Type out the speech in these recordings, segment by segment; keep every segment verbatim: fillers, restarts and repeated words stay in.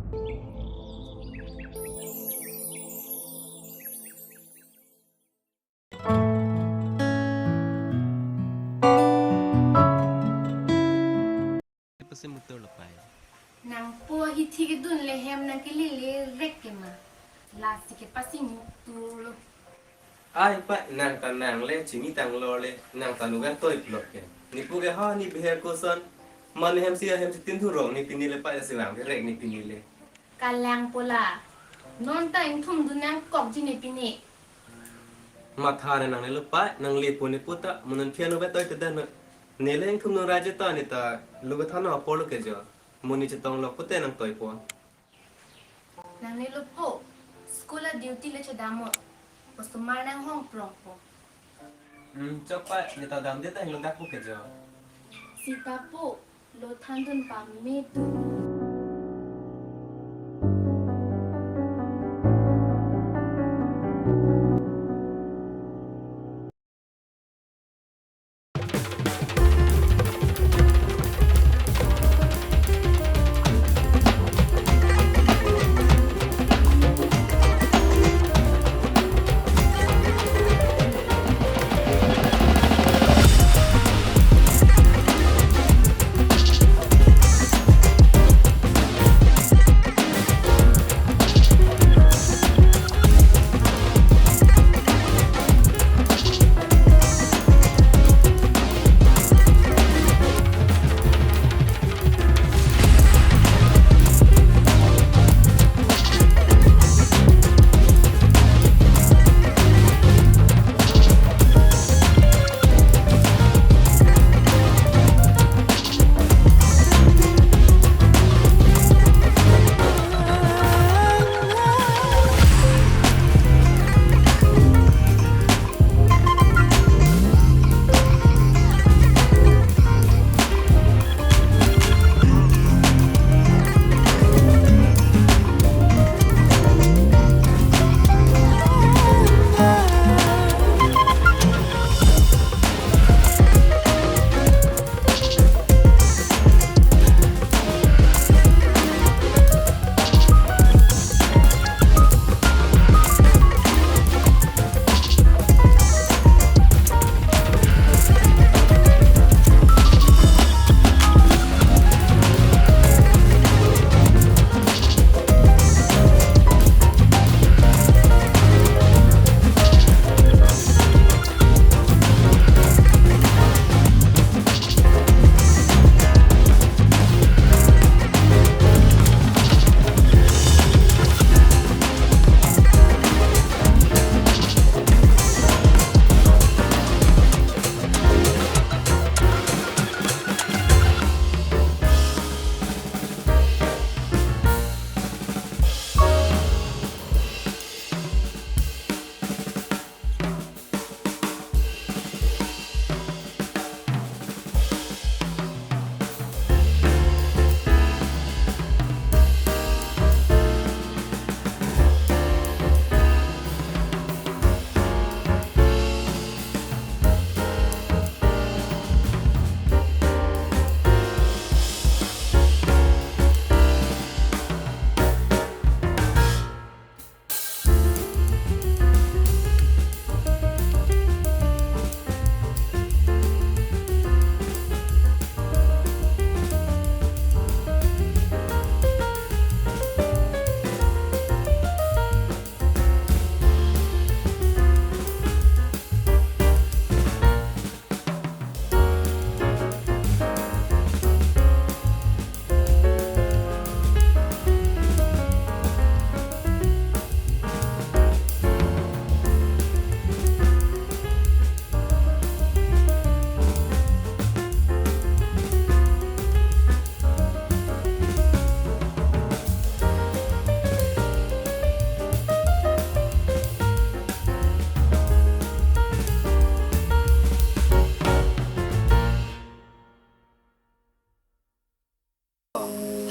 Pasi mutur lo pai. Nangpo hithi kedun le hem nangkele le rek ke ma. Lasi kepasi mutur lo. Ai pa, nang ta nang le chini tanglo le, nang ta nugan toi plok ke. Nepu ke ha ne behavior koson. Mane hem si hem si tin thurong ne pini le pa si vang ke rek ne pini le. Kalang pola. Non ta ingthum dun nangkokji ne pini. Matha ne nangne lo pa, nangle po ne puta, mo non phian ove toi te dan. Ne le ingthum non raje ta ne ta, lo ke thana apor lo ke jo. Mo ne chetong lok pute nangtoi po. Nangne lo po, school a duty le chodamot. Osomar nanghong prong po. Hmm, chok pa, ne ta damde ta hinglo dak po ke jo. Sita po, lo thandun pame tu.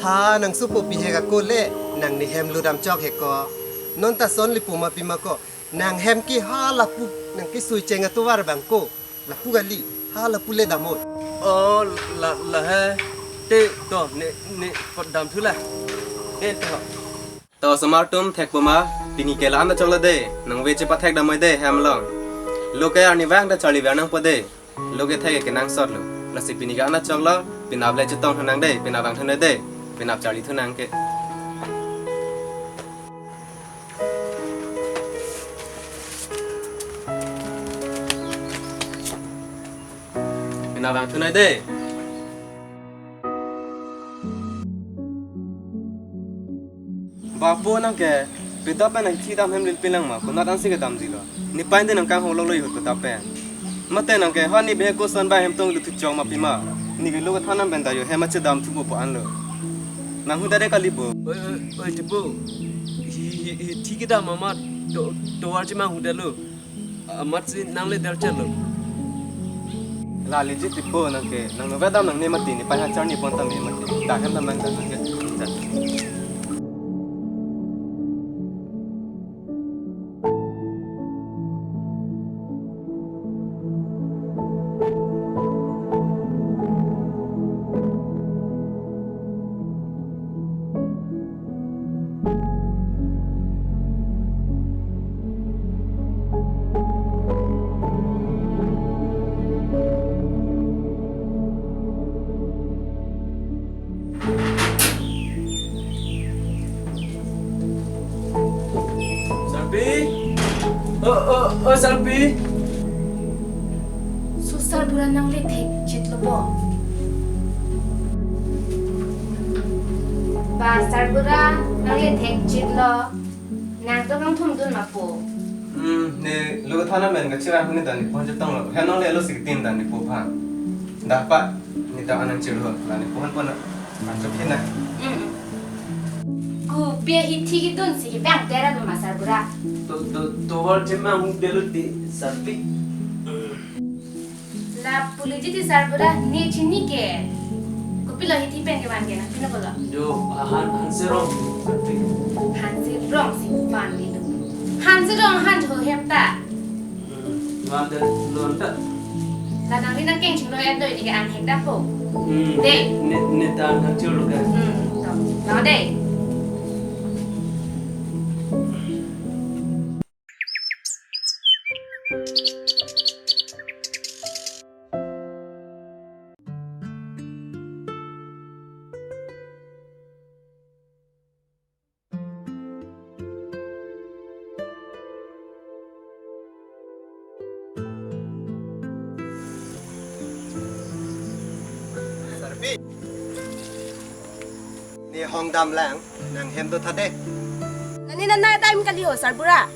Ha, nang supo pi he ka ko le, nang ne hem lo damchok he ko. Non ta son le puma pima ko. Nang hem ke ha lapu, nang ke sui cheng atovar bang ko. Lapu kali, ha lapu le damot. Oh, la, la he. Te, to, ne, ne, kot dam thu la. Eh, to. To osomar atum, thekpo ma, pini ke la-an ta choklo de, nangve chepathek damnoi de hem along. Lo ke arnivang ta charli ver nangpo de. Lo ke thek ke kenangsot lo. Lasi pini ke la-an ta choklo, penap le chetong thunang de, penap vangthunnoi de, penap charli thunang ke. Penap vangthunnoi de. Bapo, nang ke, pidap pen nang hithi dam hem lil pilang ma, konat ansi kedamji lo. Ne pai de nang kang holok lo ihut pidap pen. Mate nang ke, ha ne be koson ba hem tong lu thu chong ma pima. Ne ke lo kethan nam pen ta jo hem ache dam thupo pu an lo. Nang hu ta de kali bo. Oi, oi, oi, Tipo. Hi, hi, hi, hithi kedam amat, to, tovar chemang hu de lo. Amatsi nang le der chalo. Lale ji Tipo, nang ke, nang novedam nangne mati, ne pai ha charni pon tame mati. Da hem dam nang da nang ke. Da. Sarpi? Oh, oh, oh, Sarpi? So sarbura nang le thekchit lo bo. Ba sarbura nang le thekchit lo. Nang to kangthum dun ma po. Hmm, ne lo kethan nam pen kachira huni dan ne pohon chetong lo. Heno le lo sikitin dan ne po phan. Dah pa, ne ta anang chirho, dan ne pohon pon na. Anchok hin na. Hmm. Kopi ahithi kedun si kevang tera do ma sarbura. To, to, tovar chemang hu de lo ti Sarpi. La puliji ti sarbura ne chini ke. Kopilo hithi pen kevan ke nang pino kolo. Jo, han, hanserong, Sarpi. Hanserong si van di do. Hanserong han jo hem ta. Hmm, van de lon ta. La nang ri nang keng chinglo et do ini ke an hek da po. Hmm, de. Ne, ne ta nang chulu ke. Hmm, to. Nang de. Sarpi. Ne hong dam lang, nang hem do tha de. Nani nana time kali ho sarbura.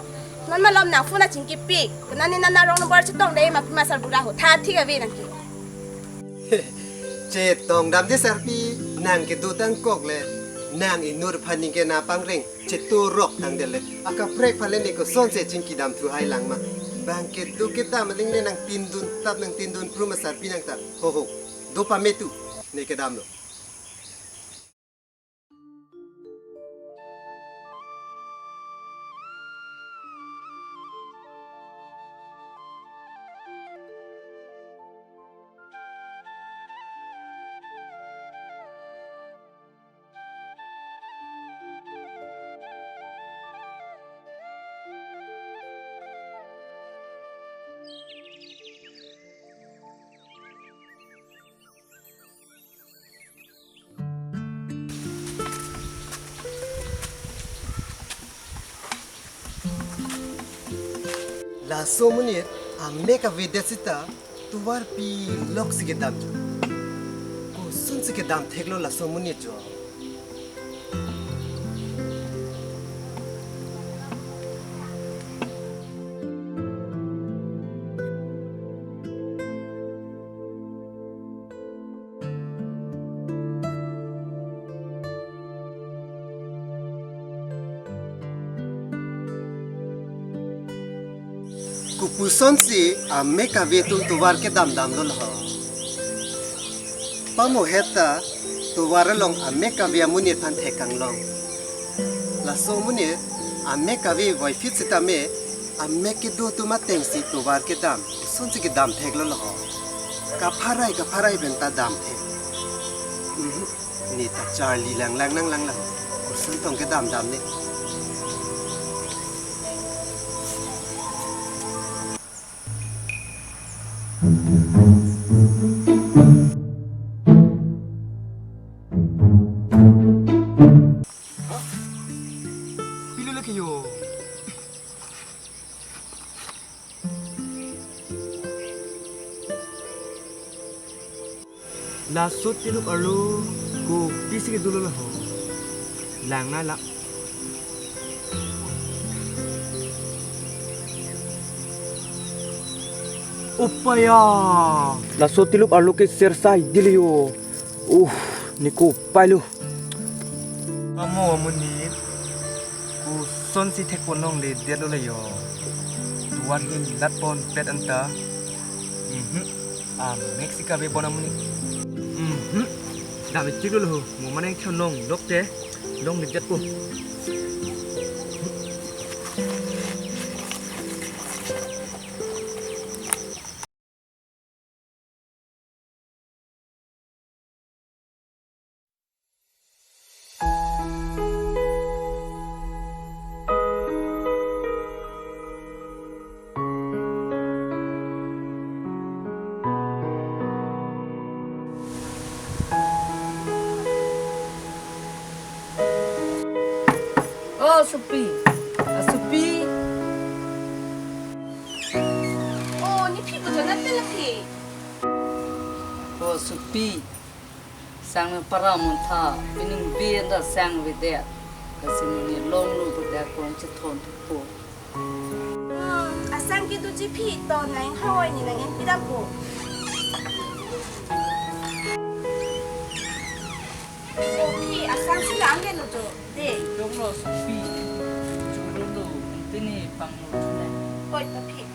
Non malom nang phone achingkipik. Nani nana rong number chetong de ma pima sarbura ho. Tha thik ave nang ke. Chetong dam de Sarpi, nang kedo tangkok le. Nang inut aphan ning ke na pangreng. Chetu rok tang de le. Akaprek aphan le ne koson se chingki dam thu hai lang ma. Bang kedo kedam aling le nang tin dun tap nang tin dun pru ma Sarpi nang ta. Ho ho. Do pame tu. Ne kedam lo. Laso amonit amek avedet seta tovar pilok si kedam jo. Koson si kedam theklo laso amonit jo. Kopusonsi amek ave atum tovar kedam damlo laho. Pamohet ta tovar along amek ave amonit aphan thek kanglong. Laso amonit amek ave voiphit sitame amek kedo atum atengsi tovar kedam, kosonsi kedam theklo laho. Kapharai kapharai pen ta dam thek. Mhm. Ne ta charli lang lang nang lang lang. Sintong kedam dam ni. Pilo lake yo. Laso telup arlo kopisi kedo lo ho. Lang na la. Upaya. Laso telup arlo ke sersai dili yo. Uh, ni kopai lo. Amo amonit. Kosonsi thekpon longle detlo le yo. Tuan hin lat ponpet anta. Mhm. Ah, Mexica be bon amonit. Mhm. Dam itik lo ho. Mo mane khan long dokte. Longle detpo. O Supi, a Supi. O, ne phi pujo na tela phi. O Supi, sang me para mon tha, pining bi anda sang vedet. Kasi muni longlo puta kong chethon thupo. Hmm, asang kedoji phi to nang hawai ni nang en pidampo. O phi, asang si lang lo jo. De. Jonglo Supi. Chunglo lo, tini panglo chule. Oi, ta phi.